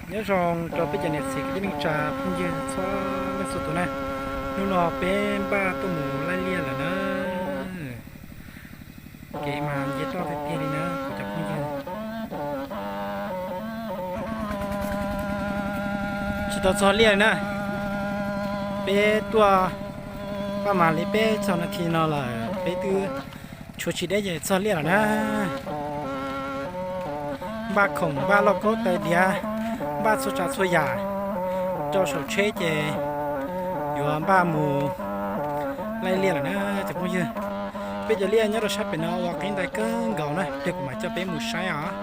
Nyob zoo rau peb cov niam txiv kwv tij neej tsa phooj ywg txhua leej txhua tus na. Hnub no peb npaj tuaj mus laij liaj lawm na. Kev mas nce toj tiag tiag li na kuv cov phooj ywg. Tsis tau txog liaj li na. Peb tuaj npaj mas li peb txog nas this no lawm peb twb tshuav tsis deb ces txog liaj lawm na. Npaj khoom npaj lauj kaub tais diav, npaj txhua tsav txhua yam rau saum tsheb ces yuav npaj mus laij liaj lawm na cov phooj ywg. Peb cov liaj nyob rau sab pem no ua qib ntais kawg nkaus na, pliag kuv mam coj peb mus saib os.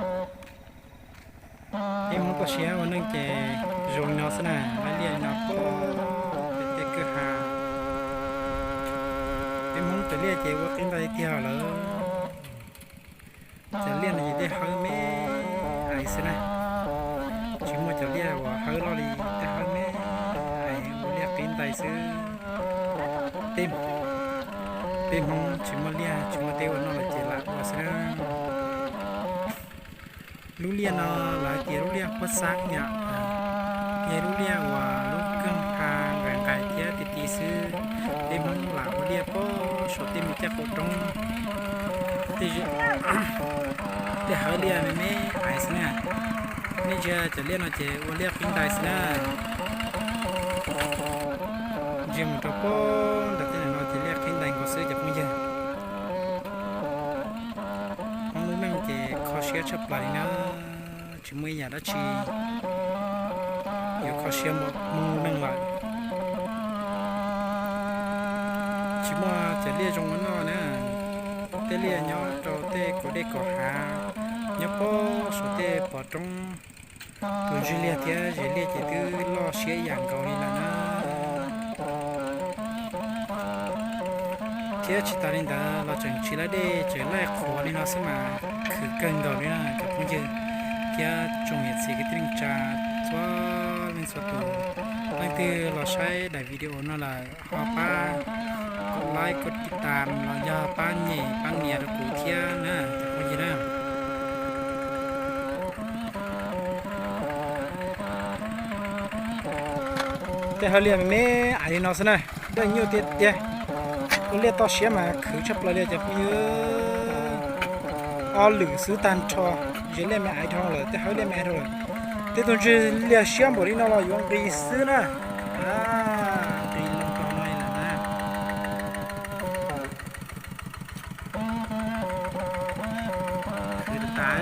Peb Hmoob toj siab ua neej ces zoo li no xwb na, laij liaj li no pem tej kwj ha. Peb Hmoob cov liaj ces ua qib ntais tiag lawm. Cov liaj no ces dej hawb me ais xwb na, tsis muaj cov liaj uas hawb loj li, dej hawb me ais ua liaj qib ntais xwb. Peb Hmoob tsis muaj liaj tsis muaj teb ua noj los ces lam ua xwb na. Lub liaj no lawv tias lub liaj huab xab yom, yog lub liaj uas lub kwj ha nqaim nqaim thiab ti ti xwb. Peb Hmoob lam ua liaj pem saum tej me caj qaum roob, tej hawb liaj me me ais xwb na. Nej ntsia cov liaj no ces ua liaj qib ntais xwb na. Ntsia mus rau pem nram tej no ces liaj qib ntais nkaus xwb cov phooj ywg. Hmoob lub neej ces kho siab tshaj plaws li na, tsis muaj ib yam dab tsi yuav kho siab npaum Hmoob lub neej lawm. Tsis muaj cov liaj zoo ua noj na, tej liaj nyob rau tej kaum dej kaum hav, nyob pem saum tej pov roob. Tus ntswg liaj thiab zes liaj ces twb loj siab ib yam nkaus li lawm na. Thiab tsis tas li ntawd los tseem tsis laij dej, tseem laij qhuav li no xwb mas khwv kawg nkaus li na cov phooj ywg thiab tsoom niam txiv kwv tij neej tsa txhua leej txhua tus. Leej twg los saib daim video no lawm ho pab kov like kov tiv tam los yog pab nyem pab nias rau kuv thiab na cov phooj ywg na. Tej hawb liaj me me ais li no xwb na, dej nyuaj tiag tiag. Ua liaj toj siab mas khwv tshaj plaws li cov phooj ywg. Ob lwm xwb tag nrho, zes liaj me ais dhau lawm, tej hawb liaj me ais dhau lawm. Tej tus ntswg liaj siab npaum li no los yuav nqis xwb na. Nqis loo rau no li lawm na. Khwv tas.